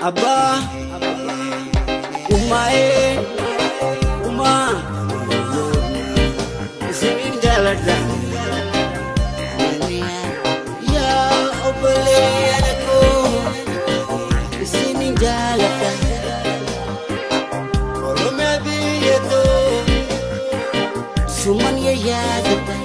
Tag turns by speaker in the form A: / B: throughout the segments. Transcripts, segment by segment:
A: Abbaa Umaa'ee Umaa isinin jaaladha. Yaa obboleeyyan koo isinin jaaladha. Oromiyaa biyya too suman yaadadha.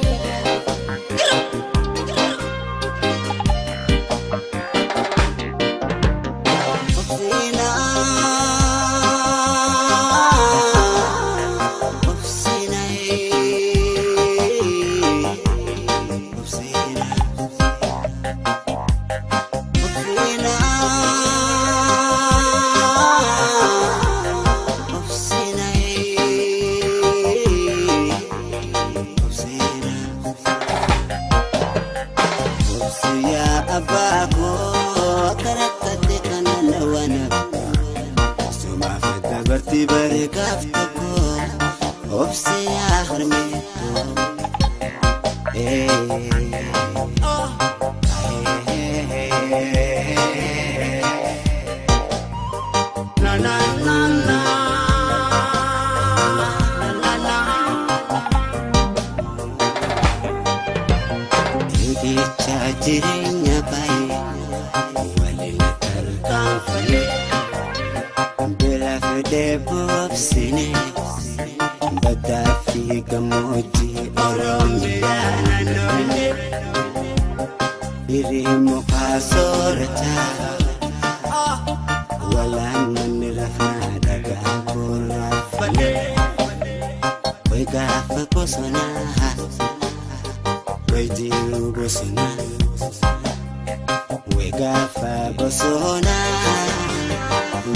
A: Jireenya baay'ee waliin tarkaanfame beela fedhee boobsine baddaa fi gammoojjii Oromiyaa naannoone firii mukaa soorataa walaan manni rafnaa dhagaa borraafame wayi gaafa bosonaa wayi jiru bosonaa. Wegafa bosona,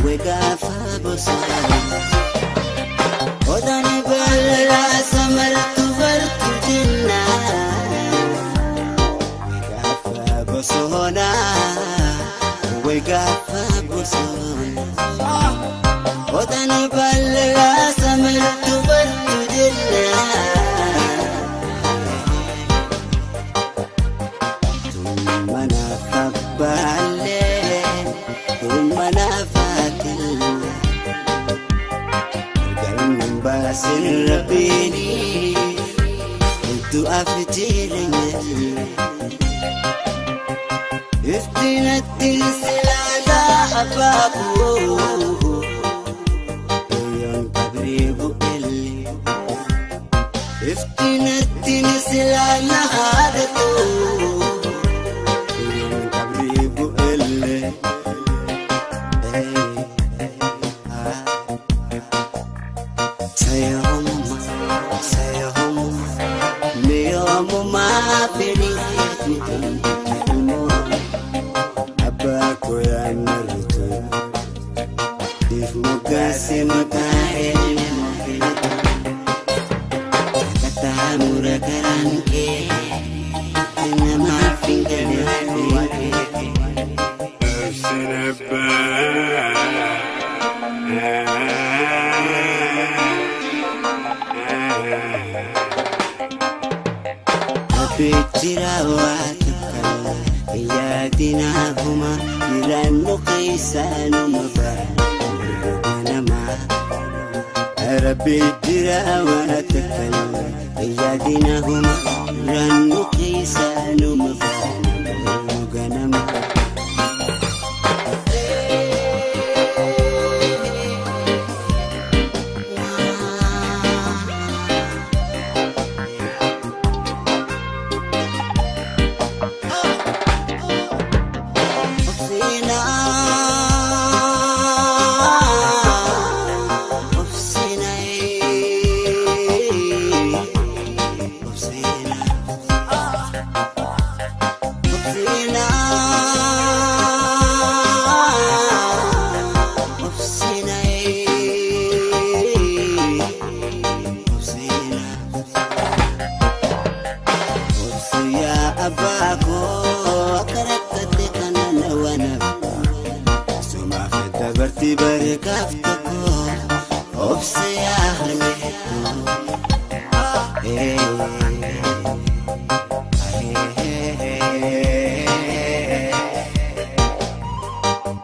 A: wegafa bosona. Odani balala samartu bartu jinna. Wegafa bosona, wegafa bosona. Odani balala samartu bartu jinna. Rabini du'a fi jireenya iftinatti silaalaa abaaboo yoon qabrii bu'elle iftinatti silaalaa haadhatoo yoon qabrii bu'elle.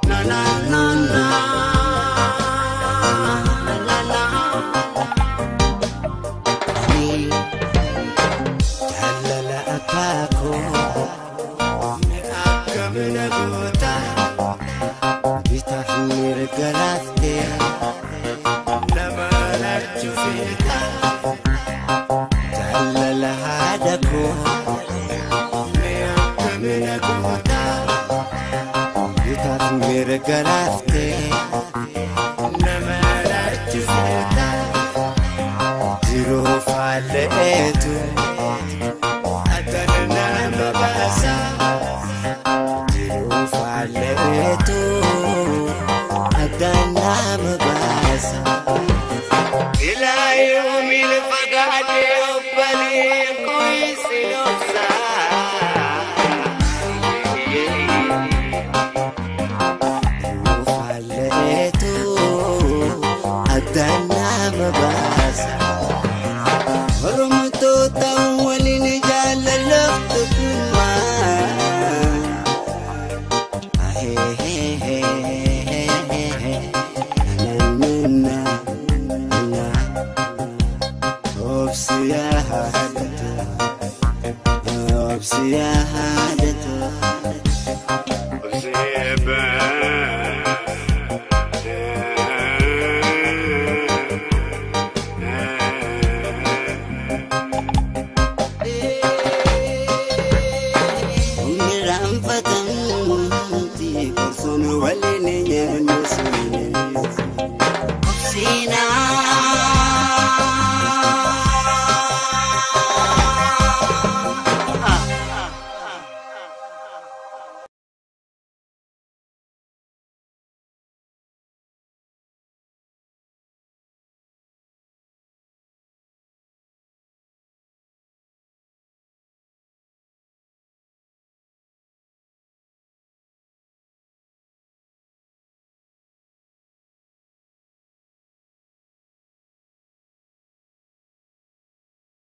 A: Na na na. Akkamina goota bitaaf mirga laaftee nama lachuu feeta jaalala haadha koo mee akkamina goota bitaaf mirga laaftee nama lachuu feeta jiruu faalleetu addana nama baasa. Falleetu addana baasa. Ilaa yoomil fagaatee obbolee kuisi obsa. Falleetu addana baasa. Oromtoota waliin jaalalaftu kumaa.